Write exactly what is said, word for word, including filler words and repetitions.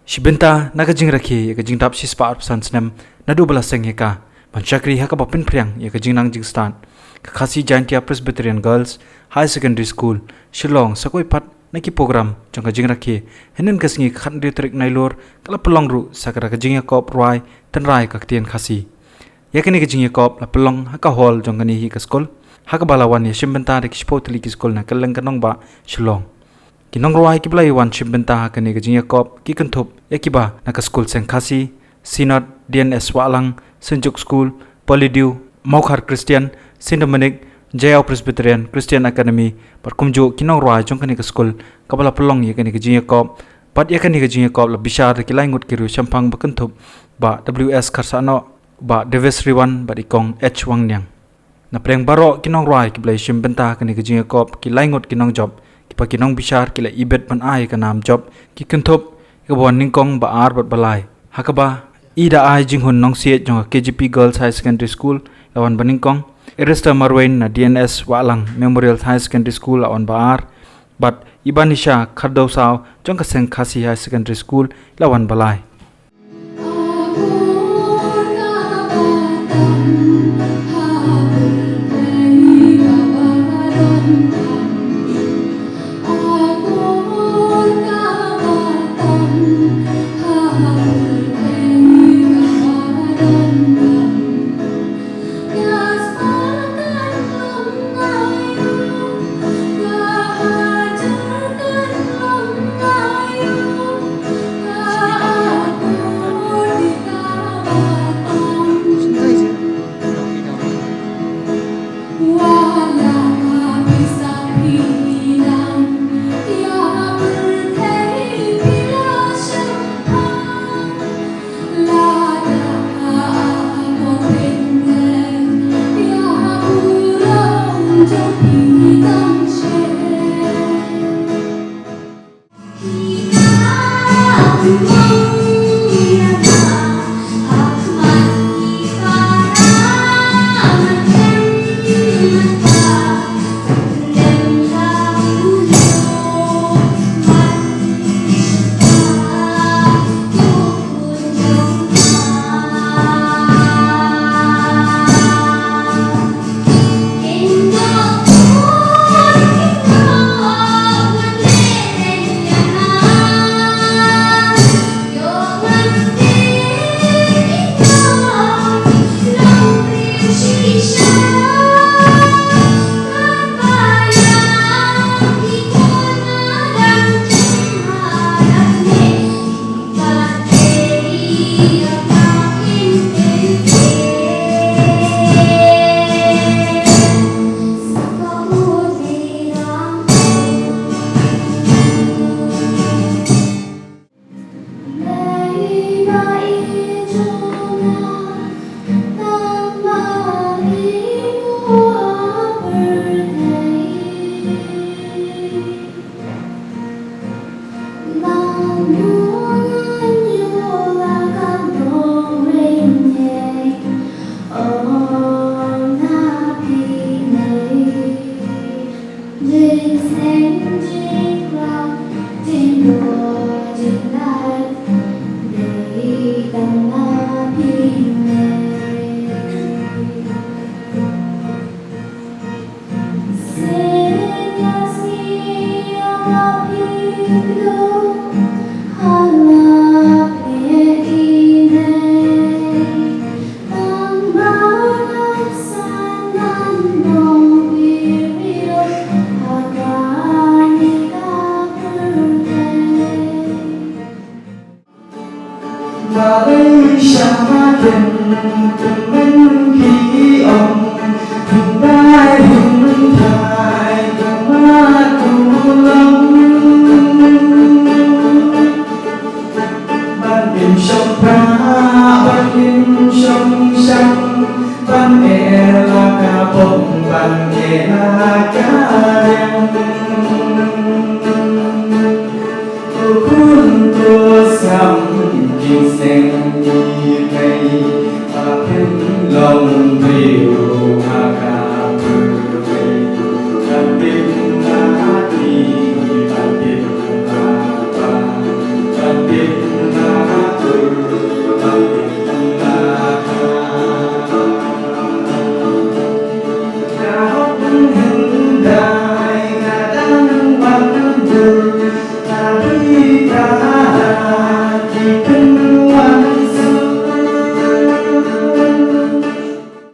Shi bynta na ka jingrakhe ïa ka jingdap shispah arphew san snem naduh ba la seng ïa ka ban shakri ha kaba pynphriang ïa ka jingnang jingstad, ka Khasi Jaintia Presbyterian Girls Higher Secondary School, Shillong, sa kawei pat na ki program jong ka jingrakhe, hynnin ka sngi ka khathynriew tarik Nailur ka la pynlong ruh sa kata ka jingïakob rwai tynrai ka ktien Khasi. Ïa kane ka jingïakob la pynlong ha ka hall jong kane hi ka skul, ha kaba la wan ïashim bynta da ki shiphew tylli ki skul na kylleng ka nongbah Shillong. Ki nongrwai kiba la ïawan shim bynta ha kane ka jingïakob ki kynthup ïa kiba na ka skul seng Khasi, Synod, D N S Wahlang, Synjuk School, Polydew, Mawkhar Christian, Saint Dominic, Jaiaw Presbyterian Christian Academy, bad kumjuh ki nongrwai jong kane ka skul, kaba la pynlong ïa kane ka jingïakob. Bad ïa kane ka jingïakob la bishar da ki lai ngut ki riewshemphang ba kynthup Bah W S Kharsahnoh, Bah Davis Riwan bad i Kong H Wangniang. Na pdeng baroh ki nongrwai kiba la ïashim bynta ha kane ka jingïakob, ki lai ngut ki nongjop, kiba ki nongbishar ki la ibit ban ai ka nam jop, ki kynthup ïa kaba wan nyngkong, ba ar bad ba lai. Ha kaba i da ai jinghun nongsiej jong ka K J P Girls Higher Secondary School la wan ba nyngkong, Erista Marwein na D N S Wahlang Memorial Higher Secondary School la wan ba ar, bad i Banisha Khardewsaw jong ka seng Khasi Higher Secondary School la wan ba lai.